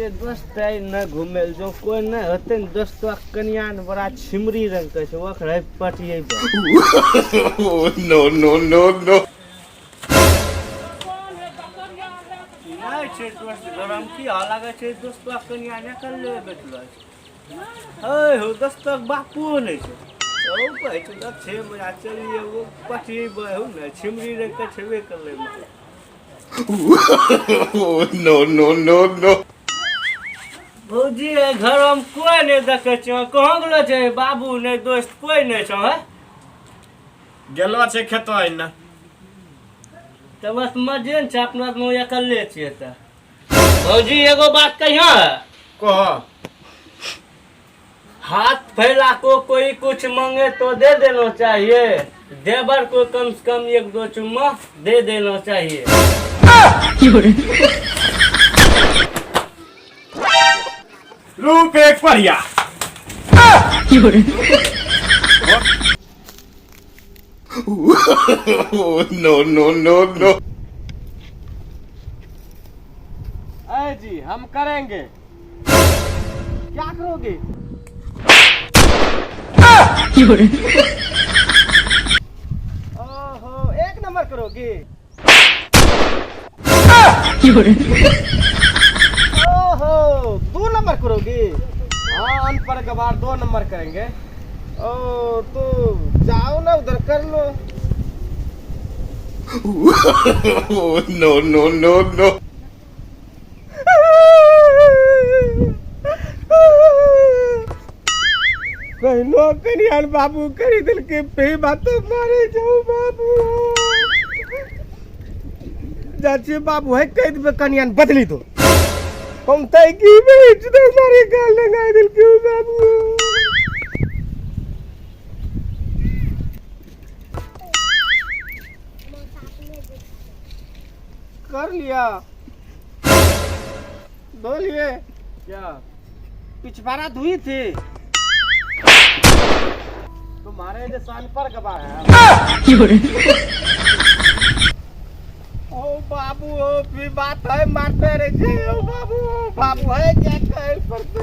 छै दोस्त आइ न घुमे लए जो कोइ नहि होतै ने दोस्त कनिया ने बड़ा छिमरी रंग के छै ओकरे पटिएबै। No, no, no, no. नहि छै दोस्त गरम की लागै छै दोस्त कनिया नहि करले बैठलो छै। हे हो दोस्त बापो नहि छै ओ कहै छै दस छै मजा चलिए ओ पटिएबै हो ने छिमरी रंग के छेबे करलै। No, no, no, no. भौजी घर में कोई नहीं देखे छो, कहाँ गेलो छै बाबू नहीं दोस्त कोई नहीं छो है। गेलो छै खेतो ने। तऽ बस मजे ने छै अपना आदमी अकेले छियै। तऽ भौजी एगो बात कहियो। कह। हाथ फैला को कोई कुछ मांगे तो दे देना चाहिए, देवर को कम से कम एक दो चुम्मा दे देना चाहिए। रूप एक बढ़िया। No, no, no, no. अरे जी हम करेंगे। क्या करोगे? ओहो एक नंबर करोगे। ओहो दो नंबर करोगे। हाँ अनपढ़ गवार दो नंबर करेंगे। ओ तो जाओ ना उधर कर लो। No, no, no, no. कहनो कनियान बाबू करी देलकै पे बात मारे जाऊ बाबू जाचे बाबू है कह देबे कनियान बदली दो हम तय की बेच दो मारे गाल लगा देलकै बाबू। कर लिया बोलिए। क्या? पिछवाड़ा धुई थी। तुम्हारे जैसा अनपढ़ गवार है। ओ बाबू ओ भी बात है मारते रहे छे ओ बाबू ओ बाबू है क्या कहल पड़ते।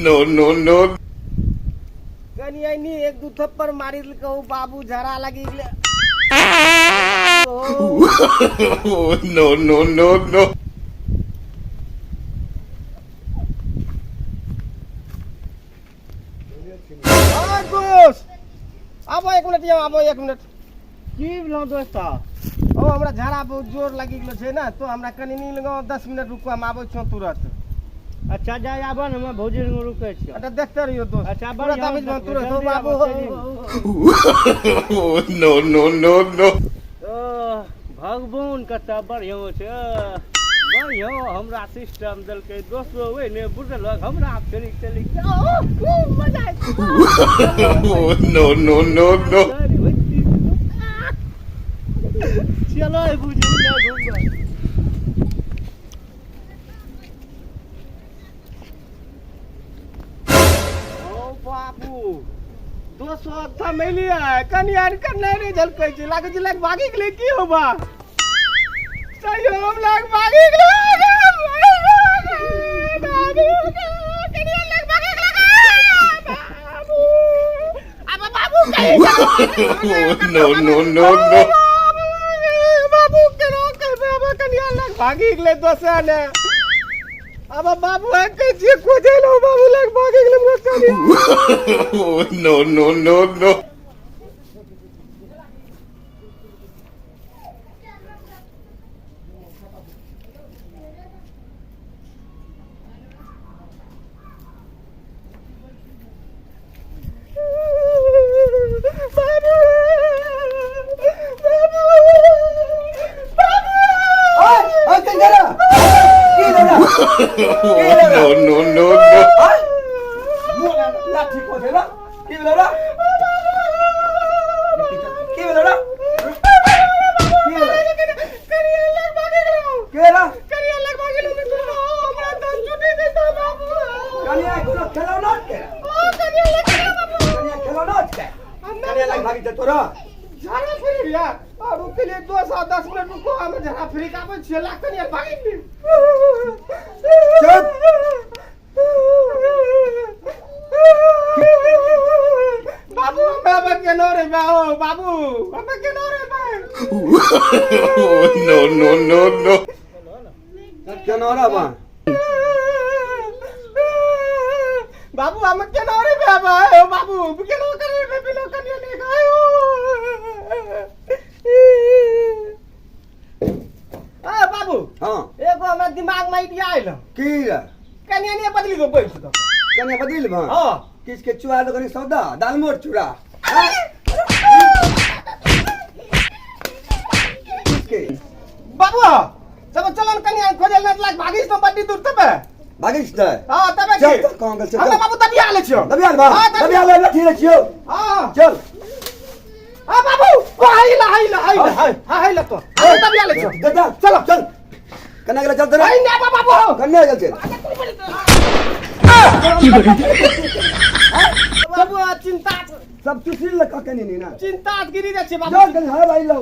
No, no, no. कनी आइनी एक दू थप्पड़ मारी देलकै ओ बाबू झड़ा लगी गेलै। No, no, no, no. आ दोस्त आबो एक मिनट यहाँ आबो एक मिनट। की भेलौ दोस्त? ओ हमरा झाड़ा बहुत जोर लागि गेलो छै ने तो हमरा कनि नी लगो 10 मिनट रुको हम आबै छियौ तुरंत। अच्छा जा आबऽ ने हम भौजी लग रुकै छियौ। अच्छा देखते रहियो दोस्त। अच्छा तुरंत आबै छियौ तुरंत। ओ बाबू। No, no, no, no. ओ भगवान कतऽ बढ़िआँ छै बढ़िआँ हमरा सिस्टम देलकै दोस्तो ओहि ने बुझलक हमरा चलि चलि खूब मजा। No, no, no, no. चलो बुझू ने घूमबै। ओ बाबू दोस्त थमेलिया कनियान करना नहीं झलकै छै लागै छै लाग भागी गेलै की होबा सही हम लाग भागी गेलै No, no, no, no. बाबू केना कहबै अब कनिया लग भागी गेलै दोसर ने अब बाबू है कहै छियै खोजै लए बाबू लग भागी गेलै हमरा कनिया। No, no, no, no. बाबू बाबू बाबू। No, no, no, no. लाठी खोजेर के भेल र के भेल र के भेल? कनिया लग भागी गेलौ। के र? कनिया लग भागी गेलौ हमरा दस छुट्टी देता बाबू। कनिया कोनो खेलौना के? ओ कनिया लग गेलौ बाबू। कनिया खेलौना के कनिया लग भागी तोरा? झाड़ा फिर लिया रुक लिए दोस्त, 10 मिनट रुको, हम जरा फ्री का आबै छियै, लाख कनिया भागि गेलै। चुप। बाबू, हमरा केनो रे बा, ओ बाबू, हमरा केनो रे बा। No, no, no, no. केना रे बा? बाबू, हम केनो रे बाबा, ओ बाबू, केनो करे रे बिलो कनिया ले आयो। आ बाबू। हाँ। एगो हमरा दिमाग में आइडिया आइल। की रे? कनिया ने बदली दो बैठ दो। कनिया बदलि बा? हाँ। किछ के चुआ दो कनी सौदा दालमोट चूड़ा किसके? बाबू, सब चलन कनिया खोजल न लाग भागिस तो बड्डी दूर तबे। भागिस त? हाँ, तबे। चल। की त कहाँ गेल छै? हम बाबू तबिया ले छियो। दबिया बा। हाँ, तबिया। दबिया ले लठी ले छियो। हाँ। चल। हाँ बाबू, ओ हाय ला, हाय ला, हाय ला, हाय हाय ला, तो हम तबिया ले छियो। जा जा, चलो। चल, कन्या गेल, चल तेरे। हाय ना बाबू। कन्या गेल छै। बाबू, चिंता सब चुसी ले ककनी नी ना। चिंता गिरी जाइ छै चल बाबू। कनी हाय भाई लो।